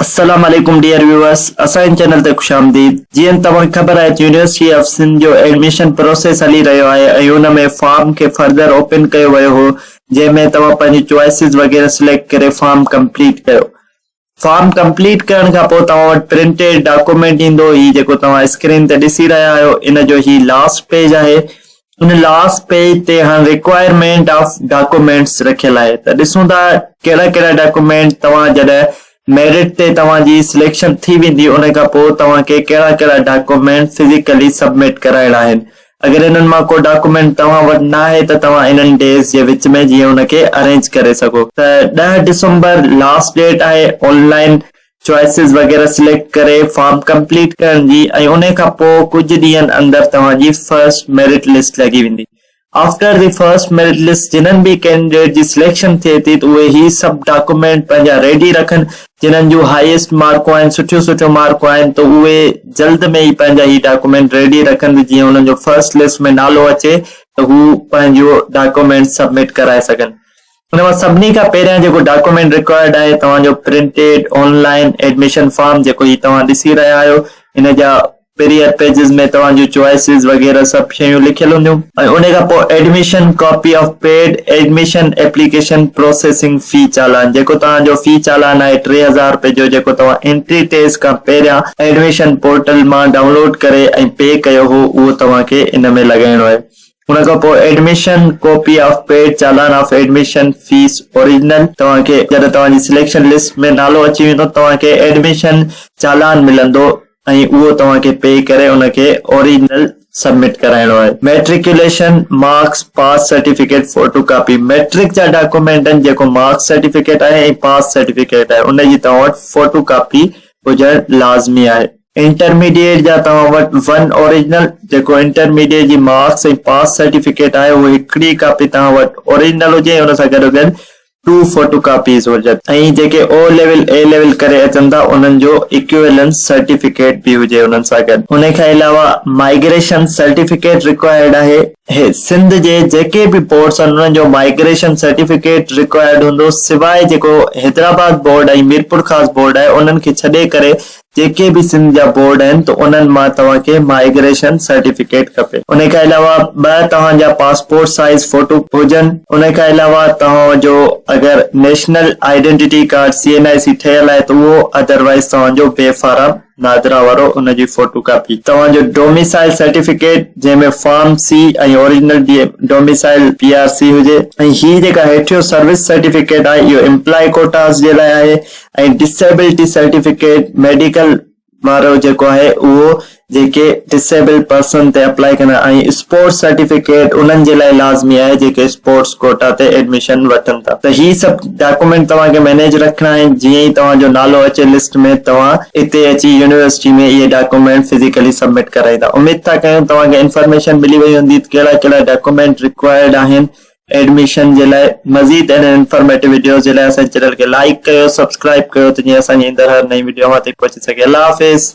السلام عليڪم dear viewers اسان جي چينل تي خوش آمديد جيئن توهان کي خبر آهي ته يونيورسٽي آف سنڌ جو ايڊميشن پروسيس هلي رهيو آهي ۽ ان ۾ فارم کي فردر اوپن ڪيو ويو هو جنهن ۾ توهان پنهنجي چوائسز وغيره سليڪٽ ڪري form complete q form complete ڪرڻ کان پوء توهان وٽ پرنٽيڊ ڊاڪومينٽ ايندو هي جيڪو توهان اسڪرين تي ڏسي رهيا آهيو ان جو هي لاسٽ پيج آهي ان لاسٽ پيج تي هاڻ رڪوائرمينٽ آف ڊاڪومينٽس رکيل آهي ته ڏسون ٿا ڪهڙا ڪهڙا ڊاڪومينٽ توهان جڏهن ميرٽ تي توهان جي سليڪشن ٿي ويندي ان کان پوء توهان کي ڪهڙا ڪهڙا ڊاڪومينٽ فزيڪلي سبمٽ ڪرائڻا آهن اگر انهن مان ڪو ڊاڪومينٽ توهان وٽ ناهي ته توهان انهن ڊيز جي وچ ۾ جيئن ان کي ارينج ڪري سگهو ته ڏهه ڊسمبر لاسٽ ڊيٽ آهي آن لائن چوائسز وغيره سليڪٽ ڪري فارم ڪمپليٽ ڪرڻ جي ۽ انهي کان پوء ڪجهه ڏينهن اندر توهان جي فرسٽ ميرٽ لسٽ لڳي ويندي after the first merit list جنھن به ڪينڊيڊيٽ جي سليڪشن ٿئي ٿي ته اهي هي سڀ ڊاڪومينٽ پنهنجا ريڊي رکن جنھن جون هائيسٽ مارڪون آهن سٺيون سٺيون مارڪون آهن ته اهي جلد ۾ ئي پنهنجا هي ڊاڪومينٽ ريڊي رکن ته جيئن انهن جو فرسٽ لسٽ ۾ نالو اچي ته هو پنهنجو ڊاڪومينٽ سبمٽ ڪرائي سگهن ان مان سڀني کان پهريان جيڪو ڊاڪومينٽ رڪوائرڊ آهي توهان جو پرنٽيڊ آن لائين ايڊميشن فارم جيڪو هي توهان ڏسي رهيا آهيو ان جا پريئر پيجز ۾ توهان جون چوائسز وغيره سڀ شيون لکيل هونديون ۽ ان کان پوء admission copy of paid admission application processing fee challan جيڪو توهان جو في چالان آهي 3000 روپيه جو جيڪو توهان انٽري ٽيسٽ کان پهريان ايڊميشن پورٽل مان ڊائونلوڊ ڪري ۽ پي ڪيو هو اهو توهان کي ان ۾ لڳائڻو آهي. ان کان پوء admission copy of paid challan of admission fees original توهان کي جڏهن توهان جي سليڪشن لسٽ ۾ نالو اچي ويندو توهان کي ايڊميشن چالان ملندو ۽ اهو توهان کي پي ڪري ان کي اوريجنل سبمٽ ڪرائڻو آهي matriculation marks pass certificate photocopy matric جا ڊاڪومينٽ آهن جيڪو مارڪس سرٽيفڪيٽ آهي ۽ پاس سرٽيفڪيٽ آهي ان جي توهان وٽ فوٽو ڪاپي هجڻ لازمي آهي. انٽرميڊيٽ جا توهان وٽ ون اوريجنل جيڪو انٽرميڊيٽ جي مارڪس ۽ پاس سرٽيفڪيٽ آهي اهو هڪڙي ڪاپي توهان وٽ اوريجنل هجي ۽ ان سان گڏو گڏ ٽو فوٽو ڪاپيز هجن ۽ جيڪي او ليول اي ليول ڪري اچن ٿا انهن جو ايڪويلنس سرٽيفڪيٽ به هجي انهن سان گڏ. ان کان علاوه مائگريشن سرٽيفڪيٽ رڪوائرڊ آهي. هي سنڌ جي جيڪي به بورڊس آهن انهن جو مائگريشن سرٽيفڪيٽ رڪوائرڊ هوندو سواء جيڪو حيدرآباد بورڊ ۽ ميرپورخاص بورڊ آهي انهن کي ڇڏي ڪري جيڪي به سنڌ جا بورڊ آهن ته انهن مان توهان کي مائگريشن سرٽيفڪيٽ کپي ان کان علاوه ٻه توهان جا پاسپورٽ سائيز فوٽو هجن ان کان علاوه توهان جو اگر national identity card C N I C ٺهيل آهي ته اهو ادروائيز توهان جو بي فارم نادرا وارو ان جي فوٽو ڪاپي. توهان جو ڊوميسائل سرٽيفڪيٽ جنهن ۾ form C ۽ original domicile P R C هجي ۽ هي جيڪا هيٺيون سروس سرٽيفڪيٽ آهي اهو امپلائي ڪوٽاز جي لاء آهي ۽ ڊسيبلٽي سرٽيفڪيٽ ميڊيڪل وارو جيڪو آهي اهو جيڪي ڊسيبل پرسن تي اپلائي ڪندا ۽ اسپورٽس سرٽيفڪيٽ انهن جي لاء لازمي آهي جيڪي اسپورٽس ڪوٽا تي ايڊميشن وٺن ٿا ته هي سڀ ڊاڪومينٽ توهان کي مينيج رکڻا آهن جيئن ئي توهان جو نالو اچي لسٽ ۾ توهان اتي اچي يونيورسٽي ۾ اهي ڊاڪومينٽ فزيڪلي سبمٽ ڪرائيندا اميد ٿا ڪيون توهان کي انفارميشن ملي وئي هوندي ته ڪهڙا ڪهڙا ڊاڪومينٽ رڪوائرڊ آهن ايڊميشن جي لاء مزيد اهڙن انفارميٽو وڊيوز جي لاء اسان جي چينل کي لائيڪ ڪيو سبسڪرائيب ڪيو ته جيئن اسان جي ايندڙ هر نئين وڊيو اوهان تائين پهچي سگهي الله حافظ.